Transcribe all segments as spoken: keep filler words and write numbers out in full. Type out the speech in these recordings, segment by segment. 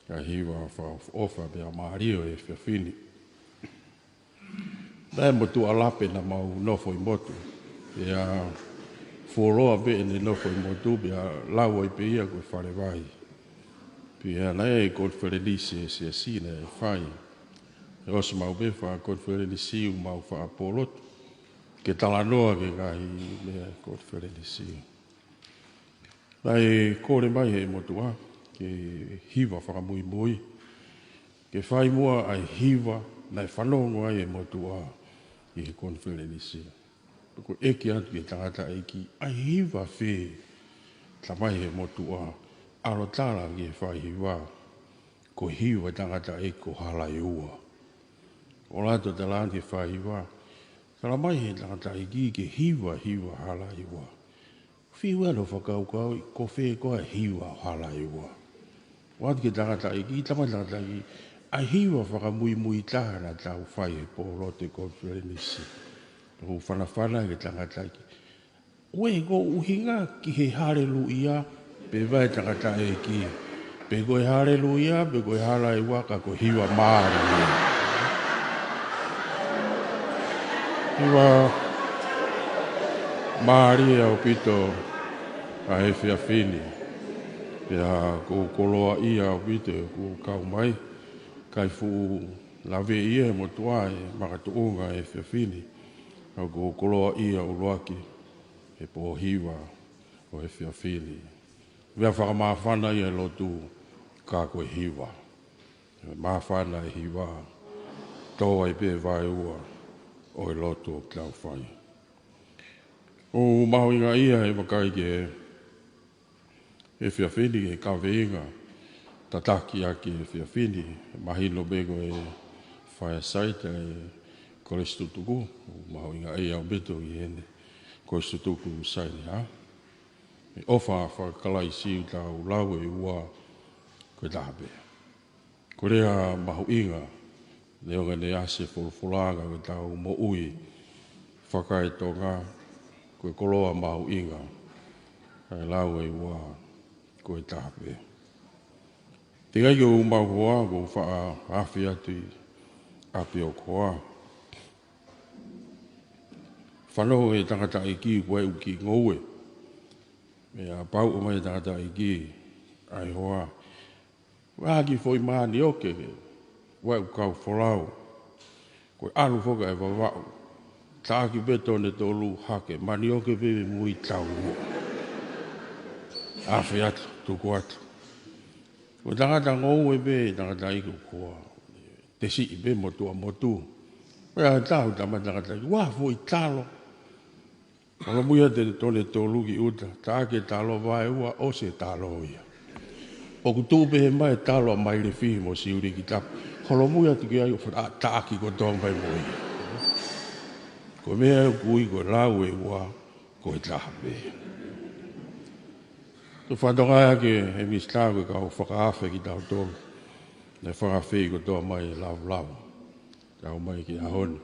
Ka hiva fakaʻofoʻofa pea mālie ʻo e efiafi ni. Naʻe motuʻa lape naʻa mau nofo ʻi motu. Pea fuoloa pē ʻene nofo ʻi motu, pea lau ai pē ia ko e fale vai. Pea naʻe konifelenisi ʻa e siasi naʻe fai. ʻE ʻosi maʻu pē fakakonifelenisi ʻo mau faʻa pōlotu. Ke talanoa ki he ngaahi meʻa konifelenisi. Naʻe kole mai he motuʻa ke hiva fakamuimui, ke fai muʻa ʻa e hiva naʻe fanongo ai e motuʻa ʻi he konifelenisi. Ko e ʻeke atu ki he tangataʻeiki, ʻa e hiva fē? Talamai he motuʻa, ʻalu ʻo tala ki he faihiva, ko e hiva ʻa e tangataʻeiki ko Halaiua. ʻAlu atu ʻo tala ki he faihiva, talamai he tangataʻeiki ke hiva, hiva Halaiua. Fiu ʻene fakakaukauʻi ko fē koā e hiva ʻo Halaiua. ʻOatu ki he tangataʻeiki, talamai tangataʻeiki, ʻa e hiva fakamuimui taha naʻa tau fai he pōlotu konifelenisi. Ko e fanafana ki he tangataʻeiki, ʻoku ʻi ai e ʻuhinga ki he Haleluia? Pehē ʻe he tangataʻeiki, pe ko e Haleluia pe ko e Halaiua, ka ko e hiva mālie. Hiva mālie ʻaupito ʻa e efiafi ni. Pea ʻoku ou koloaʻia ʻaupito ʻeku kau mai. ʻIkai fuʻu laveʻi ia he motuʻa e makatuʻunga ʻo e efiafi ni. ʻOku ou koloaʻia ʻuluaki he pōhiva ʻo e efiafi ni. Meʻa fakamāfana ia e lotu, ka ko e hiva. Māfana e hiva, tō ai pē vaeua ʻo e lotu ʻoku tau fai. ʻOku mahuʻinga ia he vakai ki he efiafi ni, ki he kaveinga tataki ʻaki e efiafi ni, mahino pē ko e fireside ʻa e Kolisi Tutuku. ʻOku mahuʻinga ia ʻaupito ʻi heni Kolisi Tutuku Saione, ha? ʻE ʻofa fakakalaisi ʻoku tau lau ʻe ua, ko e taha pē. Ko e lea mahuʻinga, neongo ʻene ʻasi he folofola, ka ko ʻetau moʻui fakaeTonga, ko e koloa mahuʻinga ʻa e lau ʻe ua, ko e taha pē. Teʻeki ai ke u maʻu hoa, ʻoku ou faʻa afe atu ʻi ʻapi ʻoku hoa. Fanongo e tangataʻeiki ko e ʻuki ngoue. Pea pau ʻomai e tangataʻeiki ʻa e hoa, ʻoua ki foʻi manioke ke ʻoua ʻe kau folau. Ko e ʻalu foki ʻa e Vavaʻu, taʻaki pē tone tolu hake, manioke pē mui tau. Afe atu, tuku atu. Ko e tangata ngoue pē, tangataʻeiki ko ē. Te siʻi pē motuʻa motu. Pea tahu tama tangataʻeiki, ʻoua foʻi talo. Holomui atu e tone tolu ki ʻuta, taʻaki e talo, vaeua, ʻosi e talo ia. ʻOku tuʻu pē he mai e talo ʻa Mailefihi mo Siulikitapu. Holomui atu ki ai ʻo fa-, taʻaki kotoa mai mo ia. Ko e meʻa ʻoku ui ko e lau ʻe ua, ko e taha pē. Ko e fatongia ia ki he Minisitā ko e kau fakaafe kitautolu. Naʻe fakaafeʻi kotoa mai e Lavulavua. Kau mai ki he ʻaho ni.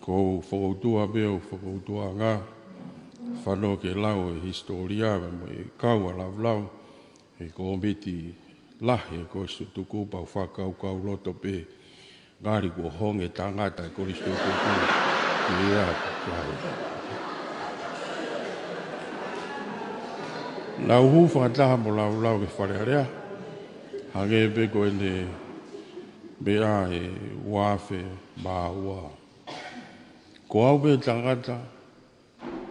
Ko e fokoutua pē ʻo e fokoutuʻanga, fanongo ki he lau ʻo e hisitōlia mo e kau ʻa Lavulavua, he kōmiti lahi ʻa e Kolisi Tutuku, pau fakakaukauloto pē, ngali kuo honge tangata e Kolisi Tutuku. Ia, kau. Naʻa ku hū fakataha mo Lavulavua ki Fale Alea, hangē pē ko ʻene meʻa he ua afe mā ua. Ko au pē tangata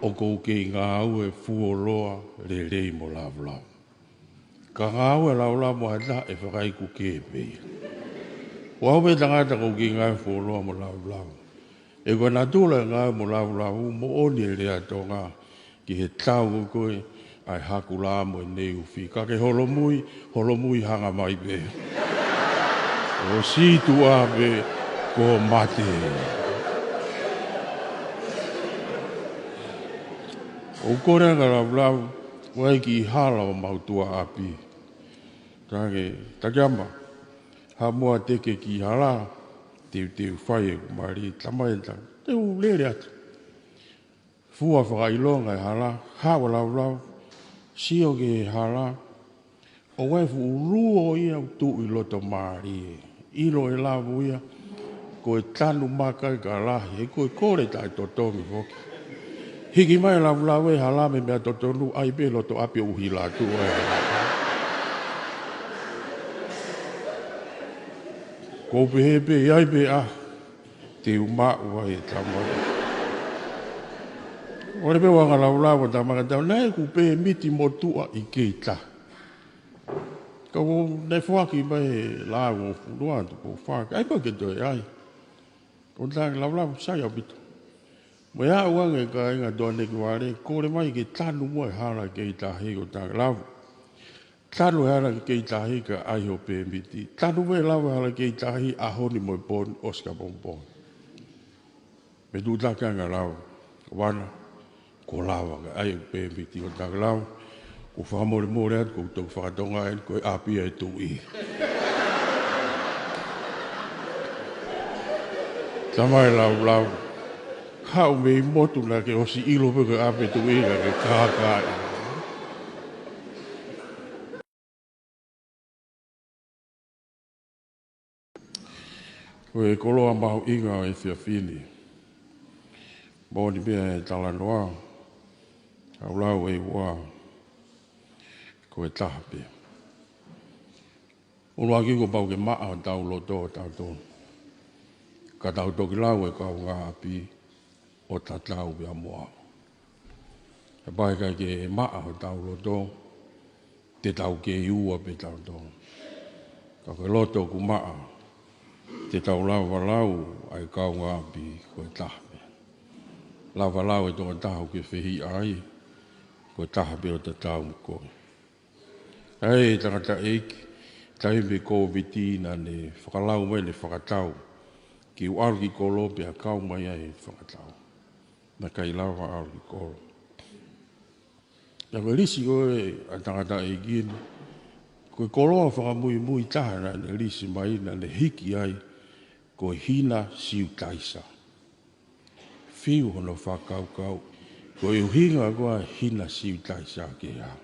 ʻoku ou kei ngāue fuoloa lelei mo Lavulavua. Ka ngāue ʻa Lavulavua mo ha taha ʻe fakaiku kē pē ia. Ko au pē tangata ʻoku ou kei ngāue fuoloa mo Lavulavua. He ko e natula e ngāue mo Lavulavua, moʻoni e lea Tonga, ki he tau ko ē ʻa e hakulā mo e neiufi. Ka ke holomui, holomui hanga mai pē. ʻO sītuʻa pē ko e mate. ʻOku ou kole ange kia Lavulavua, ʻoua ʻe kiʻi hala ʻo mau tuʻa ʻapi. Ka ke, Takiama, haʻu muʻa te ke kiʻi hala, teuteu fai ʻeku mali, tamai, ta, te u lele atu. Fua fakaʻilonga e hala, haʻu ʻa Lavulavua, sio ki he hala, ʻOku ʻi ai e fuʻu luo ia ʻoku tuʻu ʻi loto mālie. ʻIlo e lavu ia, ko e tanu maka ia ka lahi, he ko e kole taʻetotongi foki. Hiki mai e lavulavu ʻe hala mei he meʻa totonu, ʻai pē loto ʻapi ʻo ʻuhila atu ē. Ko u pehē pē, ʻi ai pē ʻa, te u maʻu ai e tama. ʻOku ʻi ai pē ʻa e anga lavulavu ʻa e tama ka tau, naʻe ʻikai ke u pēmiti motuʻa ʻi kei tahi. Ka ʻoku ne foaki mai he lau ʻo fulu atu ko faka. ʻAi pē ke toe ʻai. Ko e tangata lavulavu sai ʻaupito. Mo e aʻu ange ka inga toa neki vale, kole mai ke tanu mo e hala kei tahi ko e tangata lavu. Tanu e hala kei tahi ka ʻai ho pēmiti. Tanu mo e lavu hala kei tahi ʻaho ni mo e pō ni ʻosi ka pongipongi. Mei tuʻu taki ange lau, wana, ko lava ka ʻai e pēmiti ʻo tangata lau, ko fakamolemole atu, ko u toki fakatonga eni, ko e ʻapi ʻa e tuʻi. Tama e lau lau, haʻu mei motu naʻa ke ʻosi ʻilo pē ko e ʻapi ʻa e tuʻi naʻa ke kākaaʻi. Ko e koloa mahuʻinga ʻo e efiafi ni. Moʻoni pē ʻa e talanoa, ʻa e lau ʻe ua, ko e taha pē. ʻUluaki kuo pau ke maʻa hotau loto ʻo tautolu. Ka tau toki lau e kaungāʻapi ʻo tatau pea mo au. He kapau ʻe ʻikai ke maʻa hotau loto, te tau kei ua pē tautolu. Ka ko e loto ʻoku maʻa, te tau lava lau ʻa e kaungāʻapi ko e taha pē. Lava lau e tokotaha ʻoku ke fehiʻa ai, ko e taha pē ʻo tatau mo koe. ʻAi e tangataʻeiki, taimi Kōviti naʻa ne fakalau mai ʻene fakatau. Ke u ʻalu ki kolo pea kau mai ai e fakatau. Naʻe ʻikai lava ʻalu ki kolo. Naʻe lisi ko ē ʻa e tangataʻeiki ni. Ko e koloa fakamuimui taha naʻa ne lisi mai naʻa ne hiki ai. Ko e hina siutaisa. Fiu hono fakakaukau, ko e ʻuhinga ko e hina siutaisa ke hā.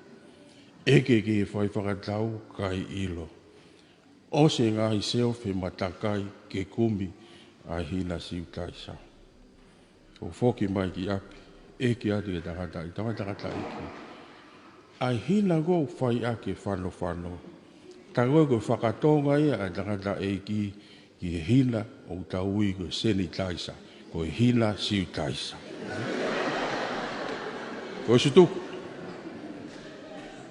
ʻEke ke fai fakatau ʻikai ʻilo. ʻOsi e ngaahi shelf he matakai ke kumi ʻa e hina siutaisa. ʻO foki mai ki ʻapi, ʻeke atu ki he tangataʻeiki, tangataʻeiki. ʻA e hina ko ē ʻoku fai ʻaki e fanofano. Ka ko e ko e fakatonga ia ʻa e tangataʻeiki ki he hina ʻoku tau ui ko e senitaisa, ko e hina siutaisa. Ko e sutuku.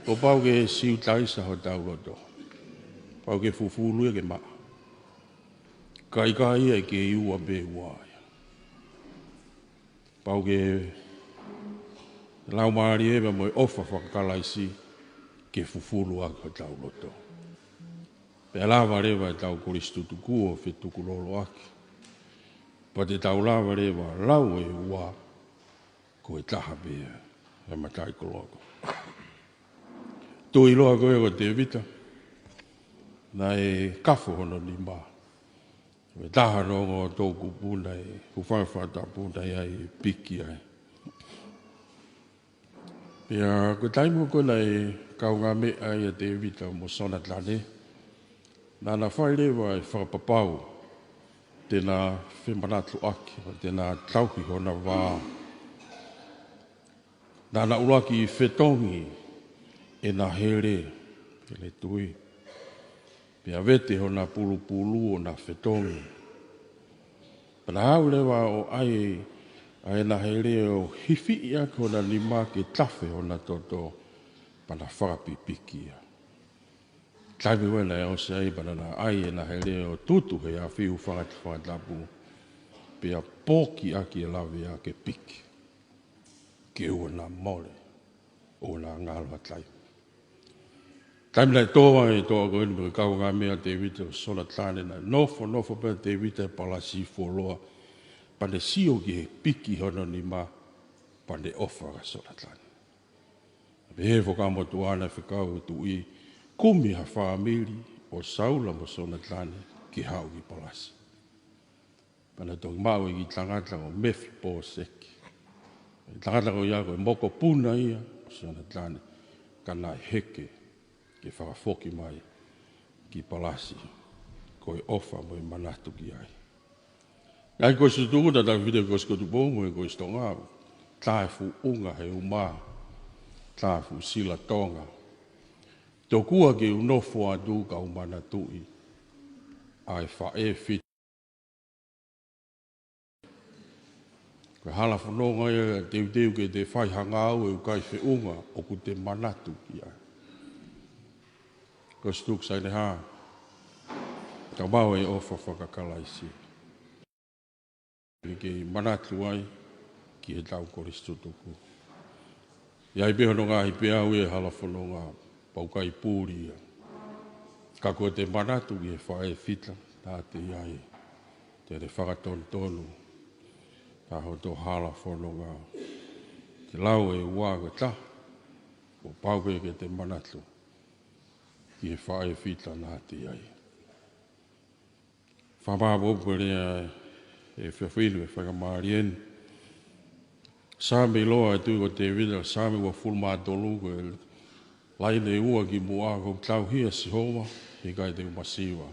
Kuo pau ke siutaisa hotau loto. Pau ke fufulu ia ke maʻa. Ka ʻikai ia ke ua pē ua ia. Pau ke laumālie pea mo e ʻofa fakakalaisi ke fufulu ʻaki hotau loto. Pea lava leva ʻetau kolisi tutuku ʻo fetukulolo ʻaki. Pea te tau lava leva lau e ua ko e taha pē ia, ʻe matai koloa ko. Tui loa ko ē ko Tēvita, naʻe kafo hono nima. Ko e taha no ngo tō kupu naʻe, hūfanga he fakatapu naʻe ʻai e piki ai. Pea ko e taimi ko ē naʻe kaungāmeʻa ai ʻa Tēvita mo Sonatane, naʻa na fai leva e fakapapau, te na femanatuʻaki, te na tauhi hona vā. Naʻa na ʻuluaki fetongi ʻena hele, hele tui. Pea vete hona pulupulu ʻo na fetongi. Pea na haʻu leva ʻo ʻai ʻa ʻena hele ʻo hifiʻi ʻaki hona nima ke tafe hona toto, pea na fakapipiki ia. Taimi ko ē naʻe ʻosi ai pea na ʻai ʻena hele ʻo tutu he afi, hūfanga he fakatapu. Pea poki ʻaki e lavea ke piki. Ke ʻoua naʻa mole, ʻoua naʻa ngalo ha taimi. Taimi naʻe tō ai e toʻa ko eni mo e kaungāmeʻa ʻa Tēvita mo Sonatane, naʻe nofo, nofo pē ʻa Tēvita he palasi fuoloa, pea ne sio ki he piki hono nima, pea ne ʻofa kia Sonatane. Pea pehē ʻe he Fuakava Motuʻa naʻe fekau e tuʻi, kumi ha fāmili ʻo Saula mo Sonatane ke haʻu ki palasi. Pea na toki maʻu e kiʻi tangata ko Mefiposeti. Tangata ko ia ko e mokopuna ia ʻo Sonatane, ka naʻe heke ke fakafoki mai ki Palasi, ko e ʻofa mo e manatu ki ai. Ngaahi Kolisi Tutuku, tatau ai pē ko e Kolisi Tutuku Pou mo e Kolisi Tonga, tā e fuʻu ʻunga he uma, tā e fuʻu sila Tonga. Tokua ke u nofo atu ka u manatuʻi ʻa e faʻē fita. Ko e hala fononga ia, teuteu ke te fai ha ngāue ʻoku ʻikai feʻunga ʻoku te manatu ki ai. Kolisi Tutuku Saineha, ka mau e ʻofa faka-Kalaisi. Ke kei manatu ai ki heʻetau Kolisi Tutuku. ʻI ai pē hono ngaahi peau ia ʻa e hala fononga, pau ʻikai puli ia. Ka ko ʻete manatu ki he faʻē fita naʻa te ʻi ai, te ne fakatonutonu ʻa hoto hala fononga. Te lau e ua ko e taha, kuo pau pē ke te manatu ki he faʻē fita naʻa te ʻi ai. Fakamāʻopoʻopo e lea ʻa e efiafi ni, ʻa e faingamālie ni. Saame ʻiloa ʻa e tuʻi ko Tēvita, Saame uofulu mā tolu, ko e laine ua ki muʻa: Kuo u tauhi ʻa Sihova, he ʻikai te u masiva.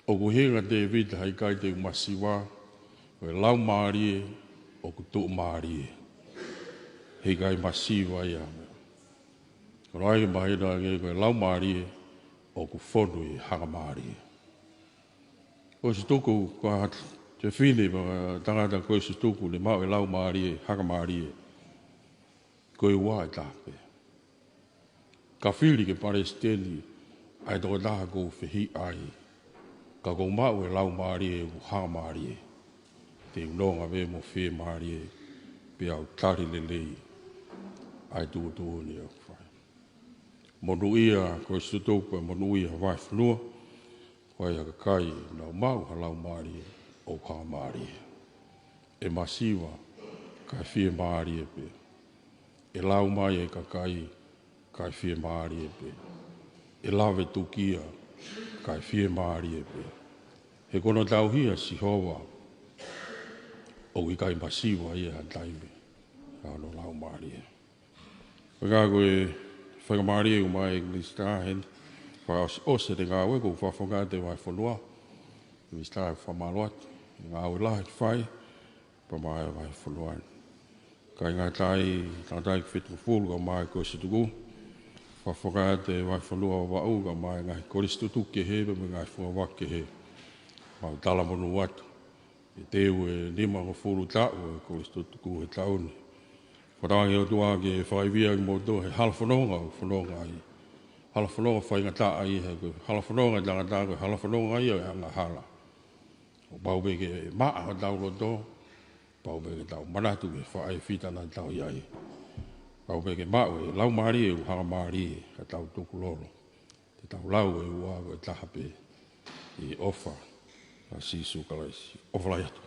ʻOku ʻuhinga Tēvita he ʻikai te u masiva, ko e laumālie ʻoku tuʻumālie, he ʻikai masiva ia. Ko e laine mahino ange ko e laumālie ʻoku fonu ʻi he hangamālie. Kolisi Tutuku, ko ha fefine pe tangata Kolisi Tutuku ne maʻu e laumālie hangamālie, ko e ua ʻe taha pē. Ka fili ke palesiteni ʻa e tokotaha ʻoku ou fehiʻa ai, ka ʻoku ou maʻu e laumālie ʻoku hangamālie, te u nonga pē mo fiemālie, pea u tali lelei ʻa e tuʻutuʻuni ʻoku fai. Monūʻia Kolisi Tutuku, pea monūʻia Vahefonua, ko e kakai naʻa nau maʻu ha laumālie ʻoku hangamālie. ʻE masiva kae fiemālie pē. ʻE lau mai e kakai kae fiemālie pē. ʻE lave tukia kae fiemālie pē. He ko hono tauhi ʻa Sihova, ʻoku ʻikai masiva ia ha taimi ʻa hono laumālie. Pea ko e faingamālie ʻoku maʻa e Minisitā heni, fakaʻosiʻosi ʻete ngāue, ʻoku ou fakafofonga atu e Vahefonua, Minisitā, fakamālō atu e ngāue lahi ʻoku fai, pea maʻa e Vahefonua ni. Kāinga, tangataʻeiki fitungofulu, kae ʻumaʻā e Kolisi Tutuku, fakafofonga atu e Vahefonua ʻo Vavaʻu, kae ʻumaʻā e ngaahi Kolisi Tutuku kehe, pea mo e ngaahi fungavaka kehe, mau talamonū atu ʻi he teu ʻe nimangofulu taʻu ʻo e Kolisi Tutuku he taʻu ni. Fakatauange ʻOtua ke fakaivia kimoutolu he hala fononga ʻoku fononga ai. Hala fononga faingataʻa ia, he ko e hala fononga ʻa e tangata ko e hala fononga ia ʻo e angahala. ʻOku pau pē ke maʻa hotau loto, pau pē ke tau manatu ki he faʻē fita naʻa tau ʻi ai. Pau pē ke maʻu e laumālie ʻoku hangamālie, ka tau tukulolo. Te tau lau e ua ko e taha pē, ʻi he ʻofa ʻa Sīsū Kalaisi. ʻOfa lahi atu.